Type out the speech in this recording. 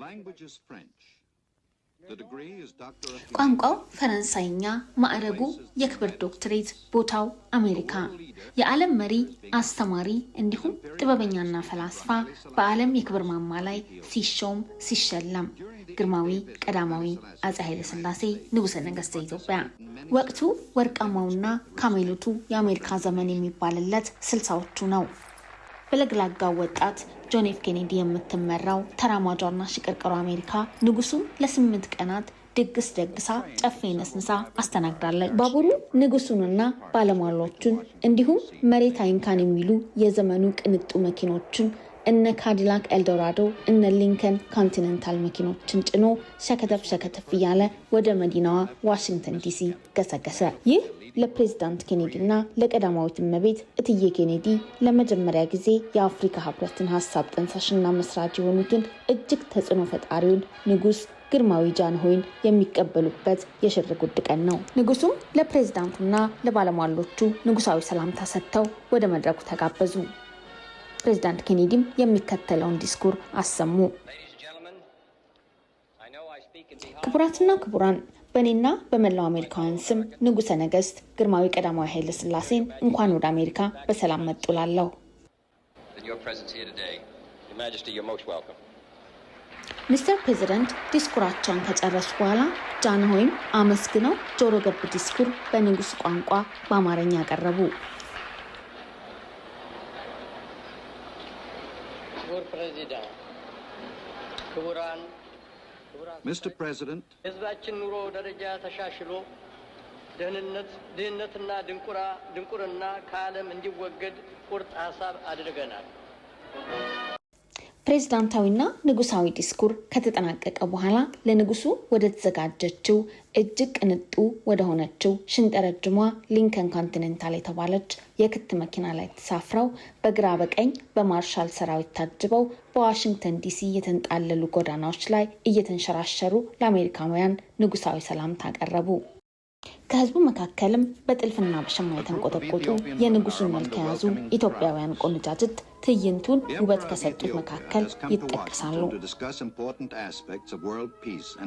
Language is French. The degree is Doctor of ቋንቋው ፈረንሳይኛ፣ ማዕረጉ የክብር ዶክትሬት፣ ቦታው አሜሪካ። የዓለም መሪ፣ አስተማሪ እንዲሁም ጥበበኛና ፈላስፋ በዓለም የክብር ማማ ላይ ሲሾም ሲሸለም ግርማዊ ቀዳማዊ አፄ ኃይለሥላሴ ንጉሠ ነገሥት ዘኢትዮጵያ። ወቅቱ ወርቃማውና ካሜሎቱ የአሜሪካ ዘመን የሚባልለት 60ዎቹ ነው። በለግላጋው ወጣት ጆን ኤፍ ኬኔዲ የምትመራው ተራማጇና ሽቅርቅሯ አሜሪካ ንጉሱን ለ8 ቀናት ድግስ ደግሳ ጨፌ ነስንሳ አስተናግዳለች። ባቡሩ ንጉሱንና ባለሟሎቹን እንዲሁም መሬት አይንካን የሚሉ የዘመኑ ቅንጡ መኪኖችን እነ ካዲላክ ኤልዶራዶ፣ እነ ሊንከን ኮንቲኔንታል መኪኖችን ጭኖ ሸከተፍ ሸከተፍ እያለ ወደ መዲናዋ ዋሽንግተን ዲሲ ገሰገሰ። ይህ ለፕሬዚዳንት ኬኔዲ እና ለቀዳማዊት እመቤት እትዬ ኬኔዲ ለመጀመሪያ ጊዜ የአፍሪካ ሕብረትን ሀሳብ ጠንሳሽና መስራች የሆኑትን እጅግ ተጽዕኖ ፈጣሪውን ንጉስ ግርማዊ ጃንሆይን የሚቀበሉበት የሽር ጉድ ቀን ነው። ንጉሱም ለፕሬዚዳንቱና ለባለሟሎቹ ንጉሳዊ ሰላምታ ሰጥተው ወደ መድረኩ ተጋበዙ። ፕሬዚዳንት ኬኔዲም የሚከተለውን ዲስኩር አሰሙ። ክቡራትና ክቡራን፣ በእኔና በመላው አሜሪካውያን ስም ንጉሰ ነገስት ግርማዊ ቀዳማዊ ኃይለ ሥላሴን እንኳን ወደ አሜሪካ በሰላም መጡ እላለሁ። In your presence here today. Your Majesty, you're most welcome. Mister President ዲስኩራቸውን ከጨረሱ በኋላ ጃንሆይም አመስግነው ጆሮ ገብ ዲስኩር በንጉሱ ቋንቋ በአማርኛ አቀረቡ። ክቡር ፕሬዚዳንት፣ ክቡራን ክቡራን Mr. President, የሕዝባችን ኑሮ ደረጃ ተሻሽሎ ደህንነት ድህነትና ድንቁራ ድንቁርና ከዓለም እንዲወገድ ቁርጥ ሀሳብ አድርገናል። ፕሬዝዳንታዊና ንጉሳዊ ዲስኩር ከተጠናቀቀ በኋላ ለንጉሱ ወደ ተዘጋጀችው እጅግ ቅንጡ ወደ ሆነችው ሽንጠረጅሟ ሊንከን ኮንቲኔንታል የተባለች የክት መኪና ላይ ተሳፍረው በግራ በቀኝ በማርሻል ሰራዊት ታጅበው በዋሽንግተን ዲሲ የተንጣለሉ ጎዳናዎች ላይ እየተንሸራሸሩ ለአሜሪካውያን ንጉሳዊ ሰላምታ አቀረቡ። ከህዝቡ መካከልም በጥልፍና በሸማ የተንቆጠቆጡ የንጉሱን መልክ የያዙ ኢትዮጵያውያን ቆነጃጅት ትዕይንቱን the ውበት Emperor of ከሰጡት Ethiopia መካከል has come to ይጠቀሳሉ። Washington to discuss important aspects of world peace and